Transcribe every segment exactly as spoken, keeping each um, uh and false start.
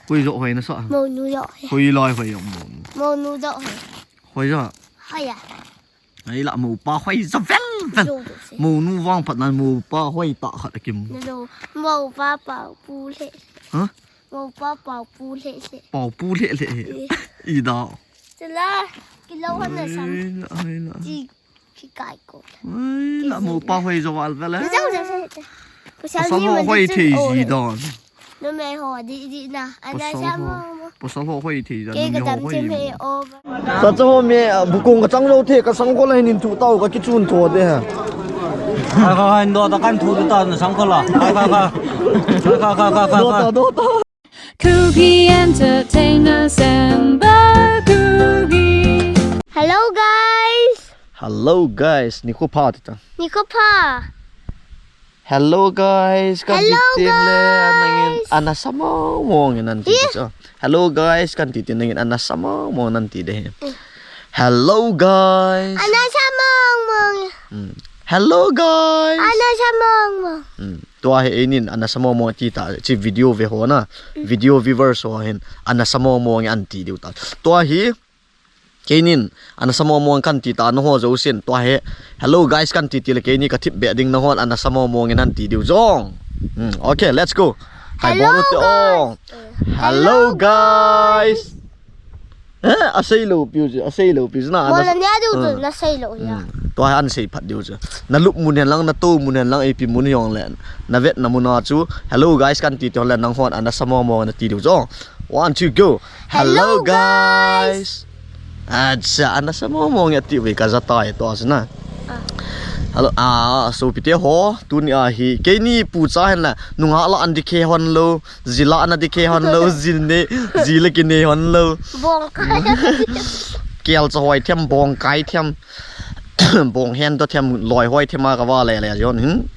Koi jo hoi nasa. Monu jo hoi. Koi lai hoi jo monu. Monu jo hoi. Hoi jo. Hoi a. Ai la mopa hoi jo vel vel. Jo jo se. Monu vang phat nan mopa hoi ta khat akim. Jo. Mopa pau pu le. Ha? Mopa pau pu le le. Pau pu le le. Eh. I da. Sila. Kilo hana sam. Ai la, ai la. Ji. Kikai ko. Ai, la mopa hoi jo val vel e. Pasal ho hoi thei ji don. No me ho di di na. Ana sa mo. Pasal ho hoi thei ji. Ke ka tam che me o. Sa cho me bukong ka chang lo the ka sang ko la hin tu tau ka kichun tho de ha. Ka ka han do ta kan thu ta na sang ko la. Ka ka ka. Ka ka ka ka ka. Do ta do ta. Kuki Entertainers and the Kuki. Hello guys. Hello guys, nikho pha tita. Nikho pha. Hello guys, kan Hello, titin le guys. Nangin ana samong mong nan ti Yes. Cho. Hello guys, kan titin nangin ana samong mong nan ti de. Mm. Hello guys. Ana samong mong. Mm. Hello guys. Ana samong mong. Mm. Tua hi einin ana samong mong ti ta, chi video ve ho na, video viewers ho hin ana samong mong an ti diu ta. Tua hi keinin ana samong mong kan ti ta na ho jo sin. Tua hi hello guys kan ti ti le keini ka thip be ding na hon ana samong mong in an ti diu jong. Hmm, okay, let's go. Kai Hello, bol u te guys. Ong. Hello guys. Eh, a sei lo piu chu, a sei lo piu chu na, Mo ana la nia diu chu, Hmm. na sei lo ya. Hmm. Tua hi an sei phat diu chu. Na lup mun hen lang, na to mun hen lang, ipi mun hiong le. Na vet na mun a chu, hello guys, kan ti ti hon le nang hon, ana samong mong na ti diu chu. One, two, go. Hello, Hello, guys. guys. Acha, ana samong mong ya ti ve ka ja tai to chu na. Ah. Hello, ah, so pite ho, tuni a hi, keini pu cha hen la, nunga la an dikhe hon lo, Ji la na dikhe hon lo, ji ne, ji le kine hon lo. Bong kai. Kel cha hoi them, bong kai them. Bong hen to them, loi hoi them a ka va le le jon hin.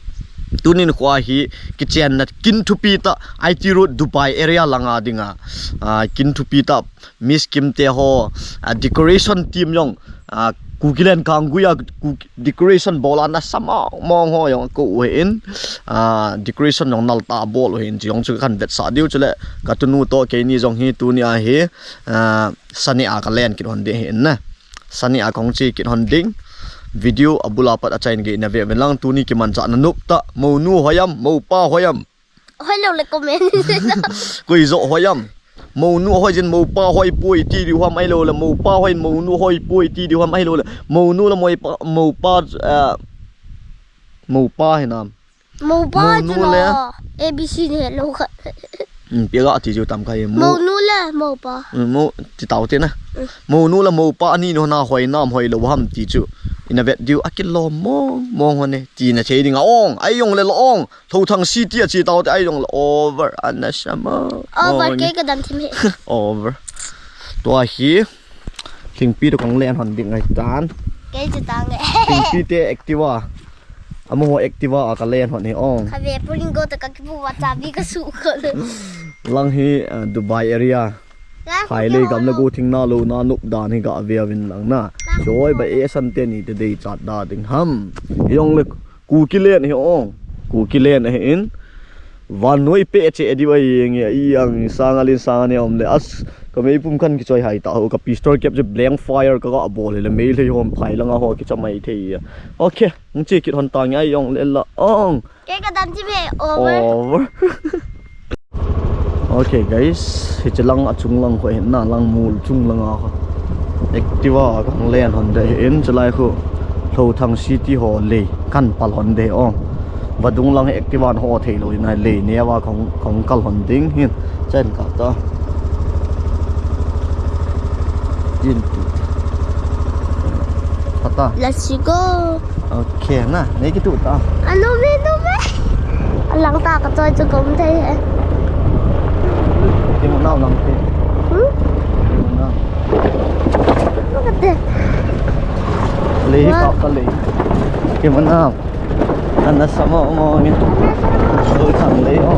Tunin khua hi, kichen na kin thupi ta, I T Road Dubai area langa dinga. Ah, kin thupi ta, Miss Kim te ho, ah, decoration team jong, ah, Kukiland Kangui a, Kuki, decoration bol ana samong mong ho jong ko u hin, ah, decoration jong nal ta bol u hin, chi jong chu kan vetsah diu chule, ka tunu to keini jong hi tuni a hi, ah, sani a ka len kit hon ding hin na. Sani a kong chi kit hon ding. Video a bula pat a chain ge na ve ven lang tuni kiman cha na nup ta, monu hoiam, mopa hoiam. Hoi lo le comment. Koi jo hoiam. Monu hoi jin mopa hoi poi ti diu ham ai lo le mopa hoi monu hoi poi ti diu ham ai lo le monu le mopa mopa eh, mopa hinam. Mopa Monu chu le. No. A B C ne lo kha. Hmm, pia ga ti ju tam khai mo. Monu le mopa. Hmm, mo ti tau te na. Hmm. Monu le mopa ani no na hoi nam hoi lo ham ti chu. Ina vet diu akilom mong mong hone ti na thei ding a ong. Ai ong le lo ong. Thouthang City a chi tau te ai jong le over ana sama. Over ke ka dam thim he. Over. Tua hi. Thingpi to kong len hon ding ngai tan. Ke chu ta nge. Thingpi te Activa. Amo ho Activa a ka len hon he ong. Kha ve puling go ta ka kipu wa ta bi ka su ko le. Lang hi, uh, Dubai area. Hai le gam le go thing na lo na nup dan hi ga ve vin lang na. Choi ba e san te ni te dei chat da ding ham. Jong le Kukiland hi ong. Kukiland hi in. Vannoi pe che di wai nge i ang sang alin sang ani om le as ka mei pum kan ki choi hai ta ho ka pistol cap je blank fire ka ga bol le mei le hom phai langa ho ki cha mai thei. Okay, ng che kit hon ta ngai ong le la ong. Ke ka dan ji me over. Over. Okay guys, hiche lang a chung lang khu hin na lang mul chung lang a khu. Activa kong len hon de hin chulai khu. Thouthang City ho le kan pal hon de ong. Vadung lang Activa ho thei lo in le ne wa kong kong kal hon ding hin chen ka ta. Yin tu. Pata. Let's go. Okay na, nei kitu ta. Anu me nu me. Alang ta ka choi chu kom thei he. Kimu nau lang te. Hmm? Kimu nau. Look at this. Lei ka ka lei. Kimu nau. Ana sama mo ni. Ana sama. Lei ka lei o.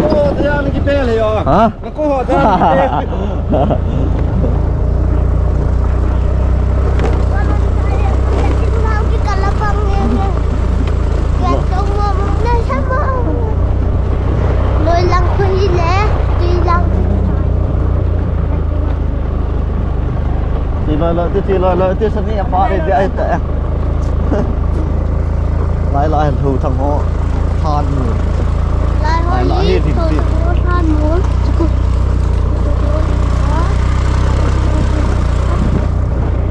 Oh, dia ni kipele yo. Ha? Ako ho ta. Lai, lai, te, te, lai, lai, te, sani a pa, re, de, ai, te. Lai, lai, Lhothang ho. Thanmol. Lai, lai, lai, hi, hi, hi, hi. Thanmol.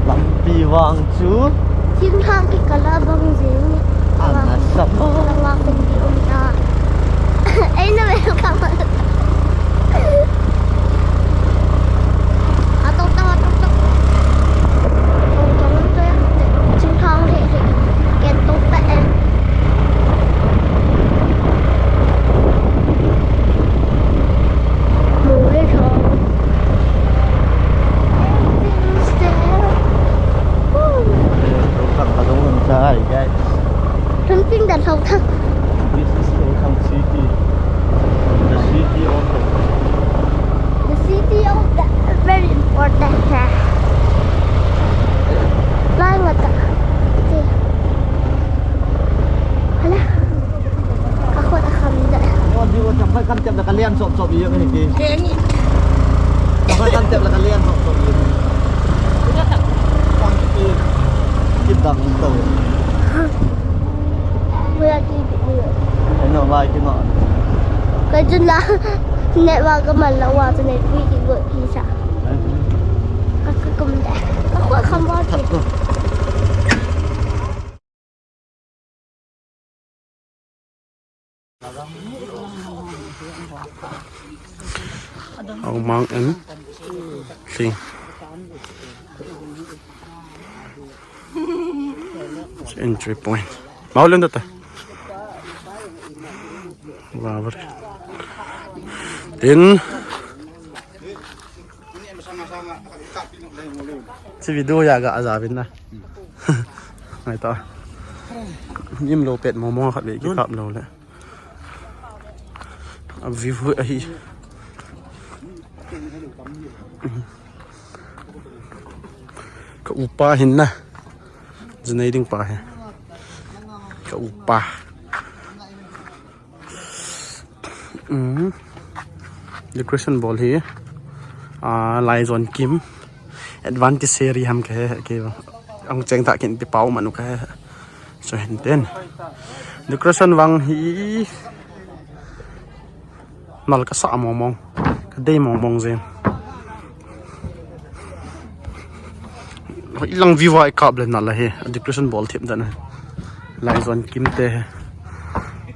Lampi vang chu. Thinglhang kikal a bang jing. Ana sa. Langa kong di um ta. Ei, na welcome. Atok, tok, atok, tok. Tong, tong, tong, tong. Thinglhang he, he. Ken tok ta em. Mole thong. Everything's there. Woo. Lhothang ka dong lang sa, guys. Something that Lhothang. This is Lhothang city. The city of the, the city of the very important, ha. Lai ngata. Hala. Akhut akham da. Yo, di wo cham kan tep da ka lian sop sop yo ni ki. Kengi. Kan tep da ka lian sop sop yo. Kan ki, ki dang to. Wala ki di. Eno, lai ki no. Ka jun la. Network ka man la wa, jun ne ki ki go ki sa. Ka ka kum da. Akhut akham ba ki. Aumang and Lhing. It's entry point. Mau len ta. Wow. Tin. Chi video ya ga aja bin na. Ngai ta. Nim lo pet mo mo khat ve ki kap lo le. A view ahi. Ka upa hin na. Jinei ding pa hi. Ka upa. Decoration bol hi, ah, Laijon Kim. Advantage seri ham kahe, ke ang cheng ta kin ti pau manu kahe. So hin ten. Decoration vang hi nal kasa mong mong. Ka dei mong mong jeng. Hoi lang view a i kap le nal ahi, decoration bol thim dan ahi. Laijon Kim te hi.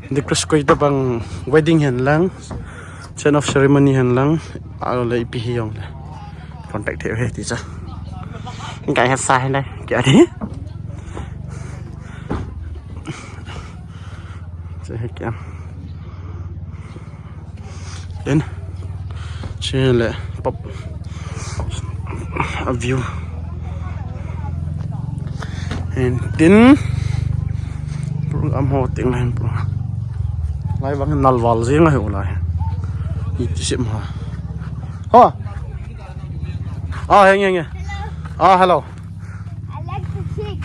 Decoration koi tabang wedding hen lang, change of ceremony hen lang, alo le ipi hi jong le. Contact thei u hi ti cha. Kai ha sa hen le, kya di? Che he kya? Then, chele pop a view. And then, program ho ting hen program. Lai vang nal val jing ahi u lai. Iti sim ha. Ha. Ah, heng, heng, heng. Ah, hello. I like to sit.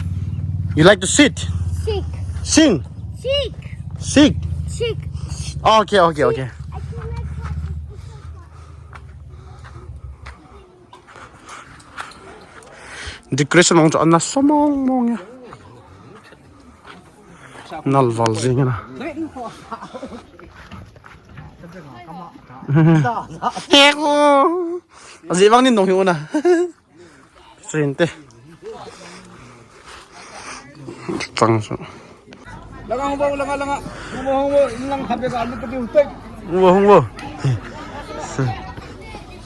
You like to sit? Sit. Sing. Sit. Sick. Sit. Okay, okay, okay. I cannot. Decoration mong chu ana sa mong mong ya. Nal val jing na. He ko. Aji vang nin dong hi u na. Sente. Chang su. Langa hung bo, langa, langa. Hung bo, hung bo, in lang khabe ka alu kati utek. Hung bo, hung bo.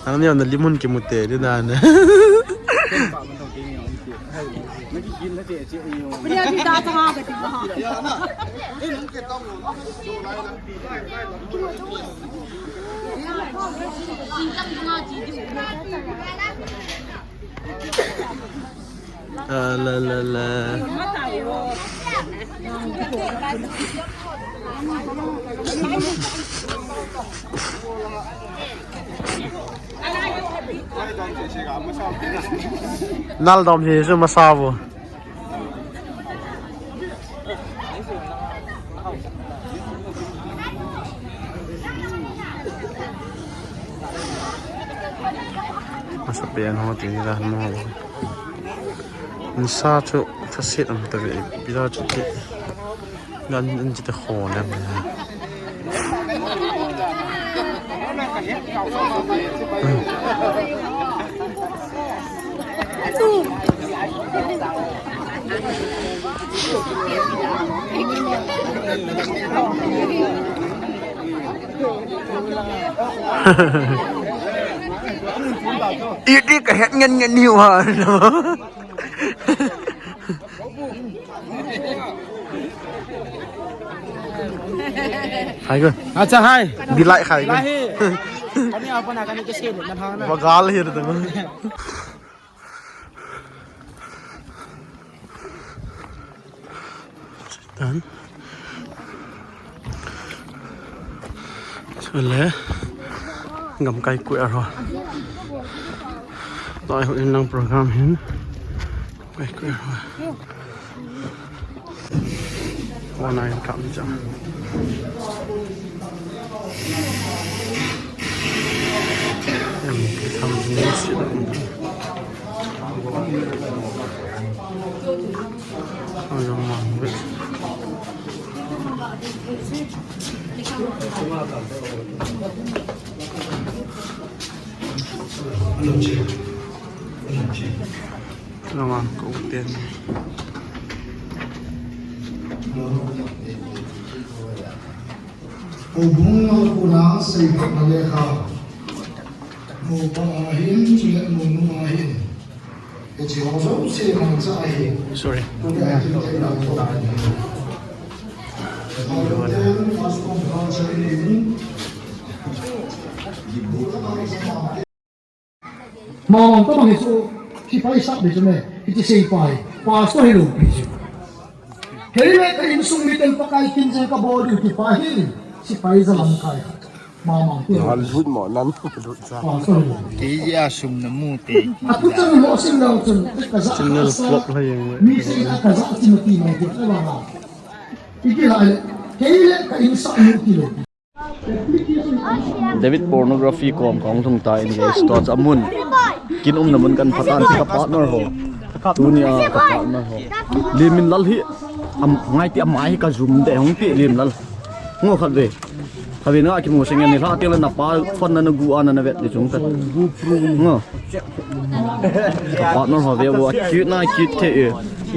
Ang niya na limun kimute, di na na. Bria di da ta ha ka ti ba. Ah, la, la, la. Nal dom hi su masa bu. Masa pen ho ti ni la mo. Sa chu thaset um tave, ipi da chu ti. Gan an chi te kho lem. Iti ka het ngen ngen hiu ha. Hai ko. Acha hai. Dilai khai ko. Lahi. Kani apa na kani ke sini na hang na. Bagal hi tu. Tan. Chule gamkai koi arho. Lai ho in lang program hin. Gamkai koi arho. Wana in kam cha. Em, kam ni si da. Aya ma. Hello, check. Hello, check. Hello, ma'am. Ko ten. Ko bung lo ko na sei ko na le kha. Mo pa ahin, chule mo nu ahin. Sorry. Mama, tama ni su, ki pai sa de su me, ki ti sei pai, pastor hi lo pi su. Hei le ka insung miten Pakai kin jeng ka bol diu ti pa hi, si pai ja lam kai. Mama, ti. Hal lut mo, nan lut sa. Pastor hi lo. Kei a sum na mu te. A tu chang mo sim lo chun, ka ja. Channel flop la yang. Mi sei ka ja ti mo ti mai ti, ka ba. Iki la, hei le ka insa mu ti lo. David pornography kom kong thung ta in guys, to cha mun. Kin umna mun kan pha tan ka partner ho. Tuni a ka partner ho. Lim Min Lal hi am ngai ti am ai ka zoom de hong ti Lim Lal. Ngo khat ve. Khat ve na ki mu sing ni la ti la na pa phone na na gu ana na vet ni chung ta. Ngo. Ka partner ho ve bo cute na cute the e.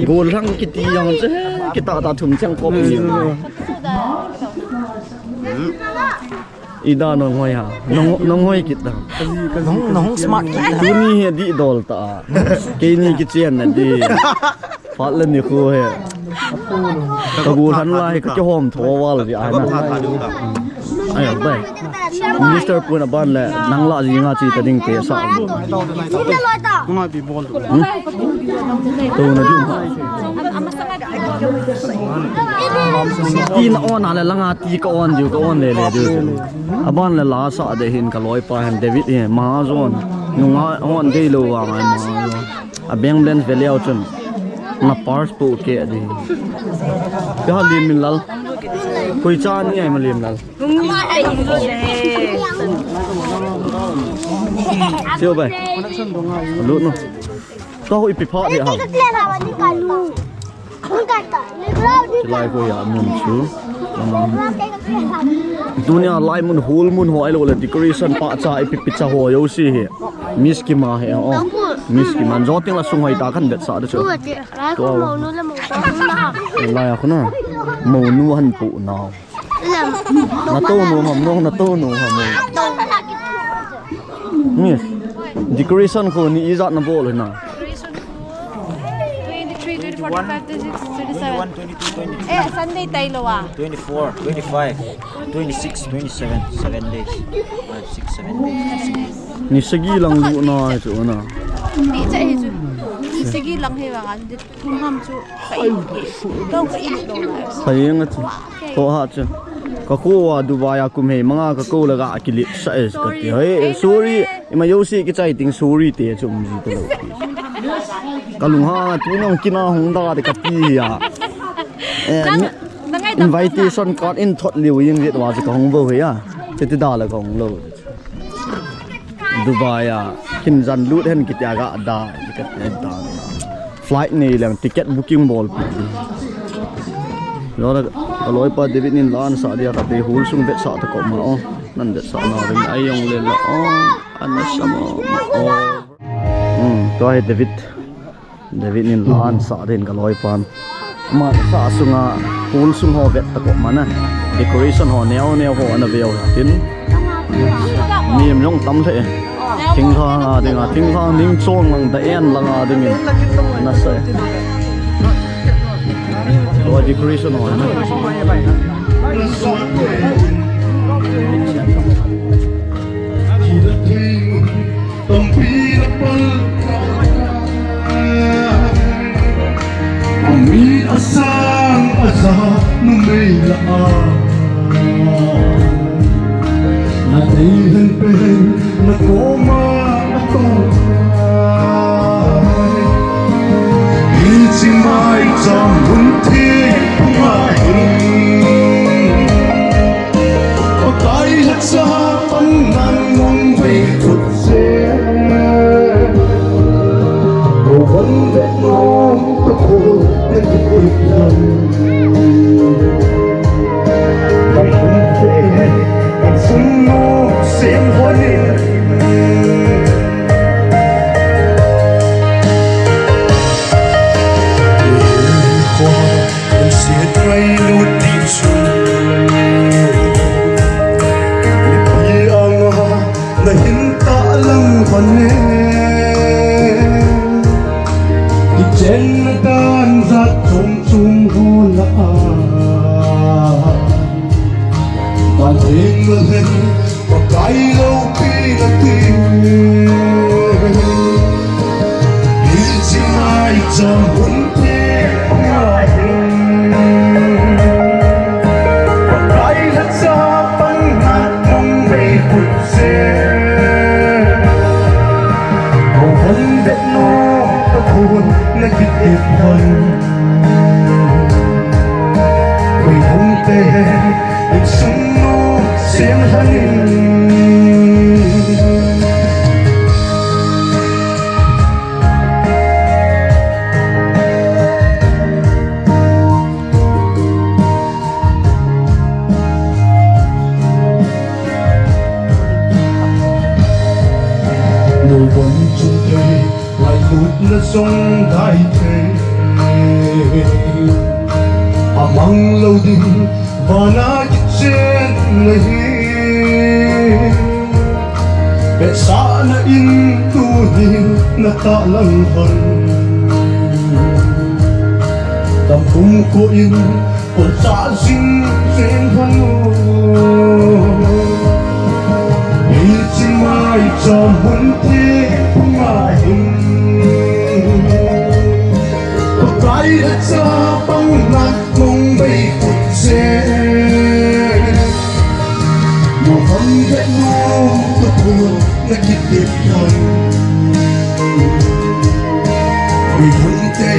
Gol rang ki ti yang che ki ta ta thum chang ko ni. Ida nong hoi ha. Nong, nong hoi kit da. Nong, nong smart kit da. Tuni hi di dol ta. Keini kichen na di. Phat le ni khu he. Ka gu than lai ka kihom tho wal di ai na. Ai bai. Minister pun aban le nang la ji nga chi ta ding te sa. Ngai bi bol. Hmm? To na di. Ti na on a le langa ti ka on diu, ka on le le diu. Aban le la sa de hin ka loi pa hin David hi, Mahazon. Nunga on de lo wa ngai Mahazon. A beng len ve leo chun. Na pars po ke di. Ka Lim Min Lal. Koi cha ni ai ma Lim Lal. Sio bai. Lut no. Ka hoi pi pha de ha. Lai ko ya mun chu. Dunia lai mun hol mun ho ai lo le decoration pa cha ipi pi cha ho yo si he. Miss Kima he o. Miss Kima jo ting la sung hoi ta kan bet sa de chu. Lai a khu na. Mo nu han pu na. Na to nu ham, nong na to nu ham. Yes. Decoration ko ni ijat na bol na. Twenty-three, twenty-four, twenty-five, twenty-six, twenty-seven. Eh, Sunday tayo lo ah. Twenty-four, twenty-five, twenty-six, twenty-seven, seven days. Five, six, seven days. Ni sagi lang lu na chu na. Ni cha hi chu. Ni sagi lang hi ba ngan. Kum ham chu ka in, ka in lo lai. Sayang ati. Ko ha chu. Ka ko wa Dubai a kum hei manga ka ko la ga kilit sa es ka ti. Hei, sorry. Ima yo si ki chai ting sorry te chu um ji to lo. Ka lung ha tu nong kina hong da de ka ti ya. Eh, invitation card in thot liu yin jet wa chu ka hong bo he ya. Te ti da la ka hong lo. Dubai a, kin jan lut hen kitia ga da, kitia da. Flight nei leng ticket booking bol pi. Lora kaloipa David in la an sah dia kati hall sung vetsah ta ko ma o. Nan vetsah na ring ai jong le la o. An sa mo o. Hmm, tua hi David. David in la an sah din kaloipan. Ma sa sunga hall sung ho vet ta ko ma na. Decoration ho neo neo ho ana veo tin. Mi em jong tam the. Thinglhang a dinga, thinglhang ning chong lang da en lang a dingin. Nasa. Tua decoration ho na. Tampi na pal ka. Ami asang aza numei la a. Na dei hen pen na koma na koma. Ichi mai cham hun thi ma hin. Pakai la cha pan nan mong vei khut se. Ko van vet nom to ko na ki put nan. Kan hun te kan sum nom sem hoi. Kan siat ngailut ding chu. Mipi anga na hin ta lang hon e. Kichenna dan jat chom chom ho la a. Kan hing na hin Pakai loupi na ti. Ichi mai cham hun thi ma hin. Pakai la cha pan nan mong vei khut se. Ko van vet nom to ko na ki tep hon. Koi hung te. Insung nom sem hon in. Lou bon chung thei. Ngailutna jong dai thei. Amang lou ding vana kichenna hi. Vetsahna in tuni na ta lang hon. Tampum ko in Kon cha jing jing hon o. Ichi mai cham hun thi ma hin. Pakai la cha pan nan mong vei khut se. Mo hon vet nom to ko na ki tep hon. Koi hung te.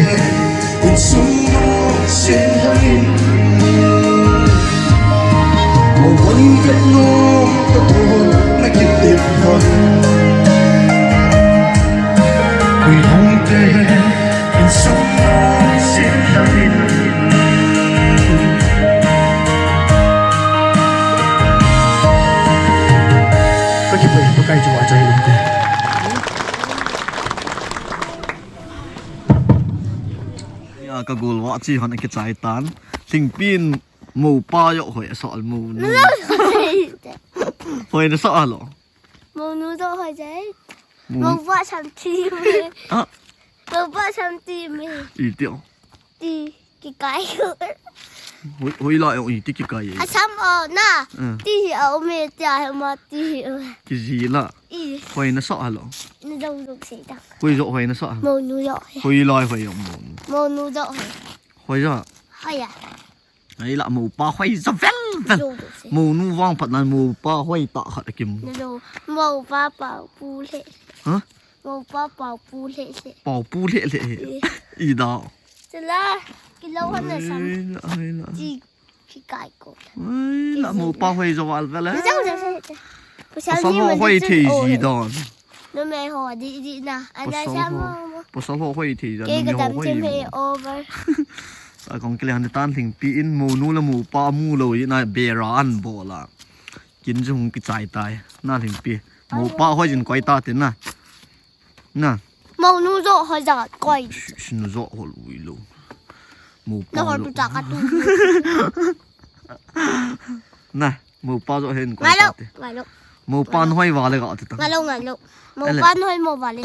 Insung nom sem hon in. Mo hon vet nom to ko na ki tep hon. Koi hung te. Insung nom sem hon in. Ka kipah, Pakai chu achaina te. Nia ka gol vah chi hon akichai tan. Lhingpin mopa joh hoi asah mo nu. Hoi nasah a lo. Mo nu joh hoi jai. Mo. Mopa sam ti me. Ah. Mopa sam ti me. Iti o. Ti kikai. Hoi, hoilai o iti kikai. Asam o na. Eh. Ti hi a um e tia hi ma ti hi um. Kiji la. I. Hoi nasah a lo. Na joh joh sei ta. Hoi joh hoi nasah a. Mo nu joh. Hoilai hoi o mo nu. Mo nu joh hoi. Hoi joh. Hoi a. Ai la mopa hoi joh vel vel. Joh joh sei. Mo nu vang phat nan mopa hoi tah khat akim. Na joh. Mopa pau pu le. Ha? Mopa pau pu le le. Pau pu le le. I. I da. Chula. Kilo hon na sam. Ai la, ai la. Ti. Kikai ko. Ai, la mopa hoi joh val vel e. Joh joh sei. Pasal ni mo hoi thei ji don. Numei ho di di na. Ana sa mo mo. Pasal ho hoi thei ja, numei ho hoi mo. Over. A kong kile han tan thing pi in mo nu le mo pa mu lo i na bera an bo la. Kin jung ki chai tai. Na thing pi. Mo pa hoi jin koi ta te na. Na. Mo nu jo hoi ja koi. Shi nu jo ho lui lo. Mo pa. Na ho tu ta ka tu. Na, mo pa jo hen ko ta te. Ngalo, ngalo. Mo pa noi va le ga te ta. Ngalo, ngalo. Mo pa noi mo va le.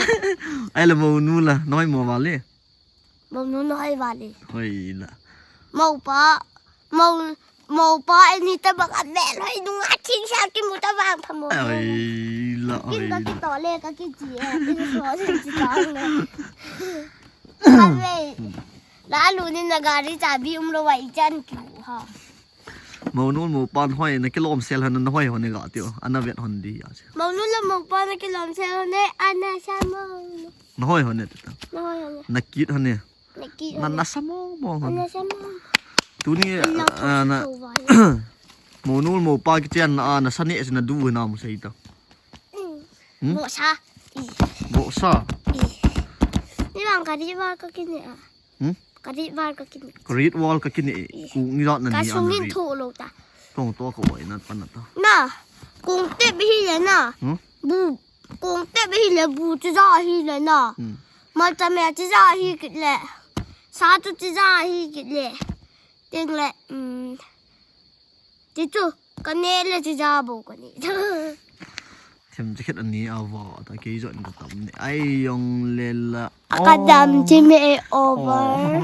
Ai le mo nu la noi mo va le. Mo nu noi va le. Hoi la. Mo pa, mo, mo pa ni ta ba ka me loi nu nga ching sa ki mu ta ba pa mo. Ai la, ai la. Kin ka ki to le ka ki ji e. Kin so si ji ta le. Ka le. Na lu ni na gari chabi um lo wa i chan ki ha. Mo nu mo pa noi na kilom sel han na hoi hon ga tio. Ana vet hon di ya. Mo nu le mo pa na kilom sel hon e ana sa mo. Na hoi hon e ta. Na hoi hon e. Na kit hon e. Na kit hon e. Na na sa mo mo hon. Na sa mo. Tu ni na mo nu mo pa ki chen na na sa ne na du na mo sei ta. Bo sa. Bo sa. Ni bang ka di ba ka kini a. Hmm? Great Wall ka kini. Great Wall ka kini. Ku ngi jat na ni. Ka sungin thu lo ta. Tong to ka wai na pan ta. Na. Kung te bi hi le na. Hmm? Bu. Kung te bi hi le bu ti ja hi le na. Hmm. Mal ta me ti ja hi kit le. Sa tu ti ja hi kit le. Ting le. Hmm. Ti chu, ka ne le chu ja bo ka ne. Them che khet ani a va, ta kei jo in ka tam ne. Ai yong le la. Ka dam thi me e over.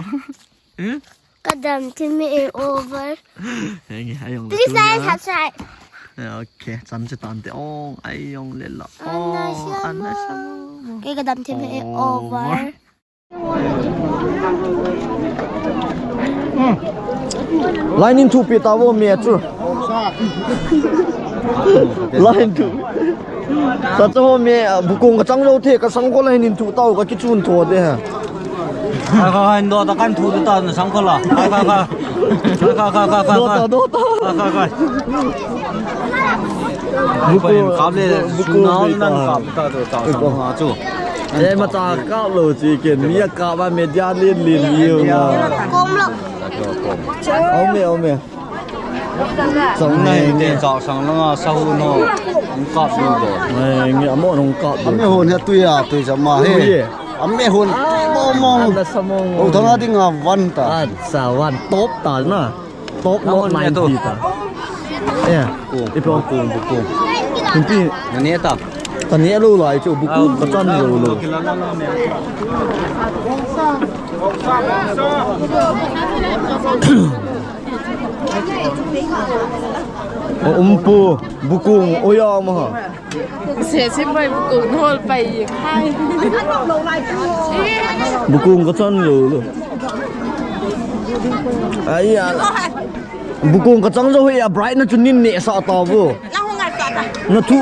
Eh? Ka dam thi me e over. Henge, ai yong le. Please like, subscribe. Eh, okay, chan che tan te. Oh, ai yong le la. Ana siamo. Ana siamo. Kei ka dam thi me e over. Line in thupi ta vo me chu. Line thu. Sa cho me bukung ka chang lo the ka sang ko line in thu tau ka kichun tho de ha. Ka ka han do ta kan thu ta na sang ko la. Ka ka ka. Ka ka ka ka ka. Do ta do ta. Ka ka ka. Bukung kap le bukung nan kap ta to ta sang ha chu. Ei, ma cha kap lo chi ken, mi a kap a media lin lin liu na. Kom lo. Ome, ome. Chong nei te cha sang langa sa hu no. Kap lu do. Ei, nge amo nong kap do. Ame hon he tui a, tui cha ma he. Ame hon mo mo. Ana sa mo mo. O thanga ding a van ta. An sa van top ta na. Top not ninety ta. Eh, bukung, bukung, bukung. Kunti. Nane ta. Tane lo lai chu bukung ka chan lo lo. O umpu, bukung, oya ma ha. Se se pai bukung hol pai. Hai. Bukung ka chan lo lo. Ai ya. Bukung ka chang jo hi a bright na chu nin ne sa ta vo. Na thu.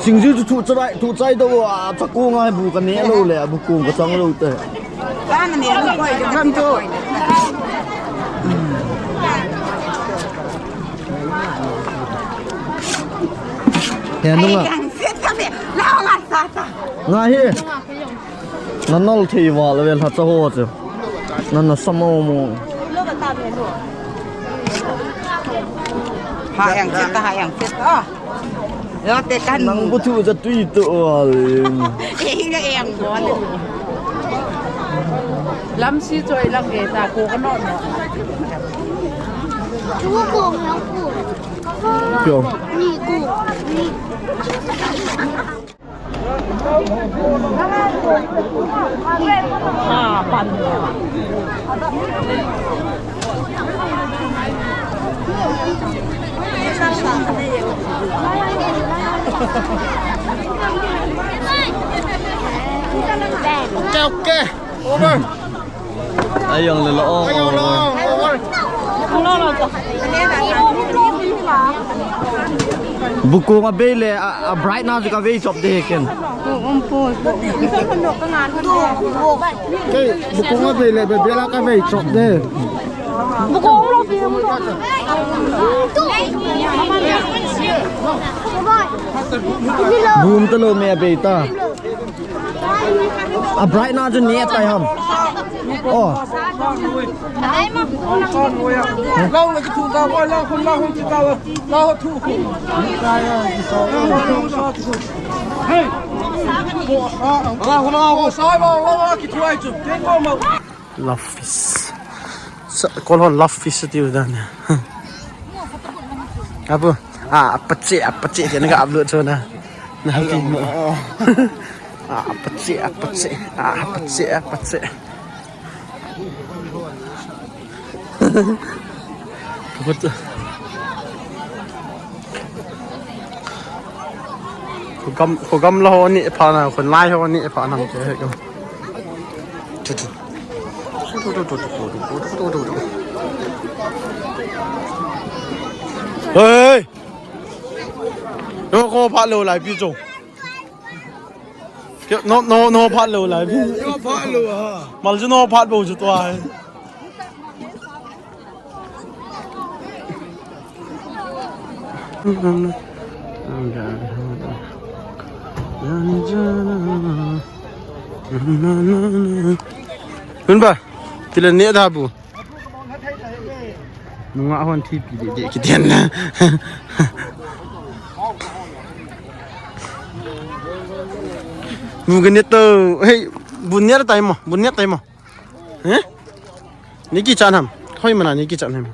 Singju chu thu chai, thu chai do a chaku ngai bu ka ne lo le bukung ka chang lo te. He nunga. Nga hi. Na nol thei val ve lha cha ho chu. Na na sa mo mo. Ha yang chet ta, ha yang chet ta. Lo te kan. Nang bu thu cha tui to val. Ei na em go le. Lam si choi lang e ta ko ka no no. Chu ko ko. Pio. Ni ko. Ni. Okay, okay. Over. Ayong lelo. Ayong lelo. Bukung a bei le a, a bright na ka vei chop de ken. Kei bukung a bei le be be la ka vei chop de. Bum ta lo me a beita. A bright na chu ne tai ham. Oh. Lau le ki thu ta, lau khun, lau khun ki ta, lau thu khun. Hey. Lau khun, lau khun. Sai ba, lau ki thu ai chu. Love fish. Sa, kol hon love fish tiu dan. Apu, ah, apache, apache, kena ka upload so na. Na happy mo. Ah, apache, apache, ah, apache, apache. Kaput. Khogam, khogam la ho ni pha na, khonai ho ni pha na ke he kam. Hey! No ko pha lo lai pi cho. No, no, no pha lo lai pi. No pha lo ha. Mal chu no pha bo chu to ai. Hun ba, tile ne da bu. Nunga hon thipi de de ki den na. Mu gane to, hey, bu ne tai mo, bu ne tai mo. Eh? Ni ki chan ham. Hoi mana ni ki chan ham.